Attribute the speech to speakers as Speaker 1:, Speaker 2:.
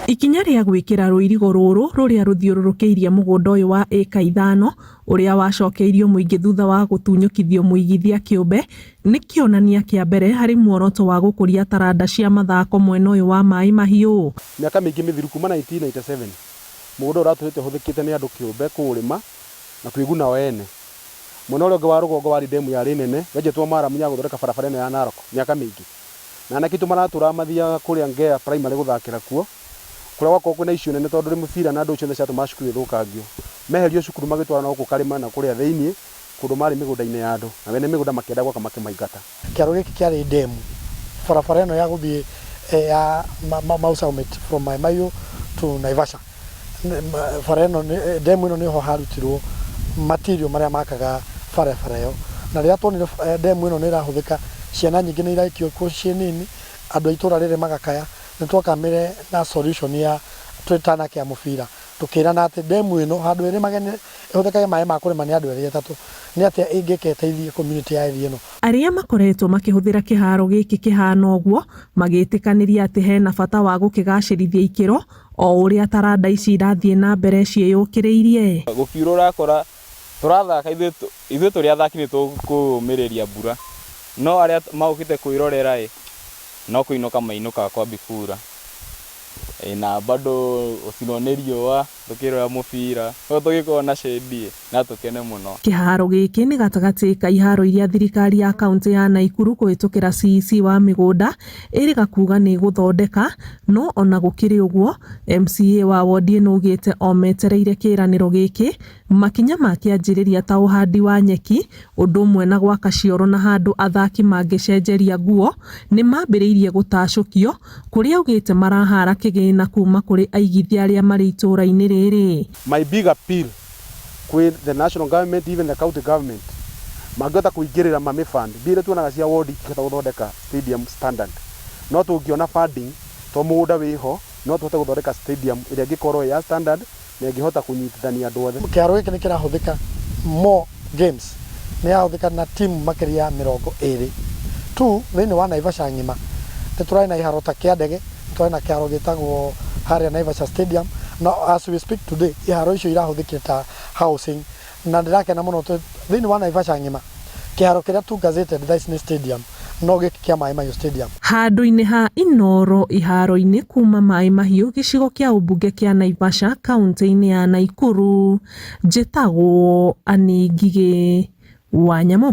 Speaker 1: Ikinya rĩa gwĩkĩra rũirigo rũrũ rũrĩa rũthiũrũrũkĩirie mũgũnda ũyũ wa ĩka ithano ũrĩa wacokeirio mũingĩ thutha wa gũtunyũkithio mũigithia kĩũmbe nĩ kĩonania kĩa mbere harĩ muoroto wa gũkũria taranda cia mathako mwena ũyũ wa Maĩ Mahiũ.
Speaker 2: Mĩaka mĩingĩ mĩthiru kuma 1997 mũgũnda ũyũ ũratũrĩte ũhũthĩkĩte nĩ andũ kĩũmbe kũũrĩma na kwĩguna o ene. Mwena ũrĩa ũngĩ wa rũgongo warĩ ndemu yarĩ nene yenjetwo maramu ya gũthondeka barabara ĩno ya Narok mĩaka mĩingĩ. Na anake aitũ maratũraga mathiaga kũrĩa Ngea Primary gũthakĩra kuo, kũrĩa gwakoragwo kwĩna issue nene tondũ mĩbira na ndũ ciothe ciatũmaga cukuru ĩthũkangio. Meherio cukuru magĩtwarwo na gũkũ Karĩma na kũrĩa thĩiniĩ kũndũ marĩ mĩgũnda-inĩ ya andũ na ene mĩgũnda makĩenda gwaka makĩmaingata.
Speaker 3: Kĩaro gĩkĩ kĩarĩ ndemu. Barabara ĩno ya gũthiĩ ya Mau Summit from Mai Mahiũ to Naivasha. Bara ĩno, ndemu ĩno nĩho harutirwo material marĩa makaga barabara ĩyo. Na rĩrĩa tuonire ndemu ĩno nĩ ĩrahũthĩka, ciana nyingĩ nĩ iraikio kuo ciĩ nini, andũ a itũra rĩrĩ magakaya, nĩ twakamire na solution ya twĩ ta anake a mũbira, tũkĩrana atĩ ndemu ĩno handũ ĩrĩmage ĩhũthĩkage maĩ ma kũrĩma nĩ andũ erĩ atatũ, nĩ atĩa ĩngĩka ĩteithie community ya area ĩno.
Speaker 1: Arĩa makoretwo makĩhũthĩra kĩharo gĩkĩ kĩhana ũguo magĩtĩkanĩria atĩ hena bata wa gũkĩgacĩrithia ikĩro o ũrĩa taranda ici irathiĩ na mbere ciĩyũkĩrĩirie.
Speaker 4: Gũkiura ũrakora tũrathaka ithuĩ tũrĩ athaki nĩ tũkũũmĩrĩria mbura, no arĩa magũkĩte kwĩrorera ĩ, no kũinũka mainũkaga kwambia kura. Na bado gũcinwo nĩ riũa tũkĩrora mũbira, no tũgĩkorwo na shade ĩ, no tũkene mũno.
Speaker 1: Kĩharo gĩkĩ nĩ gatagatĩ ka iharo iria thirikari ya kauntĩ ya Naikuru kũhĩtũkĩra CEC wa mĩgũnda ĩrĩga kuga nĩ ĩgũthondeka, no ona gũkĩrĩ ũguo MCA wa wondi ĩno augĩte o metereire kĩĩranĩro gĩkĩ makinya ma kĩanjĩrĩria ta ũhandi wa nyeki ũndũ ũmwe na gwaka cioro na handũ athaki mangĩcenjeria nguo nĩ mambĩrĩirie gũtacũkio kũrĩa augĩte marahara kĩgĩna kuma kũrĩ aigithia arĩa marĩ itũra-inĩ rĩrĩ.
Speaker 2: My big appeal kwĩ the national government, even the county government, mangĩhota kũingĩrĩra mamĩ fund mbia iria tuonaga cia ward itingĩhota gũthondeka stadium standard, no tũngĩona funding to mũgũnda wĩho no tũhote gũthondeka stadium ĩrĩa ĩngĩkorwo ĩ ya standard na ĩngĩhota kũnyitithania andũ othe.
Speaker 3: Kĩharo gĩkĩ nĩ kĩrahũthĩka more games, nĩ yahũthĩka na team makĩria ya 20 tu thĩinĩ wa Naivasha ng'ima. Nĩ tũrarĩ na iharo ta kĩa ndege, nĩ tũrarĩ na kĩharo gĩtagwo harĩa Naivasha Stadium, na as we speak today iharo icio irahũthĩkire ta housing, na ndĩrakena mũno thĩinĩ wa Naivasha ng'ima kĩharo kĩrĩa tu gazetted thaa ici nĩ stadium no gĩkĩ kĩa Maĩ Mahiũ Stadium.
Speaker 1: Handũ-inĩ ha Inooro iharo-inĩ kuma Maĩ Mahiũ gĩcigo kĩa ũmbunge kĩa Naivasha kauntĩ-inĩ ya Naikuru, njĩtagwo Annie Ngigĩ wa Nyamũ.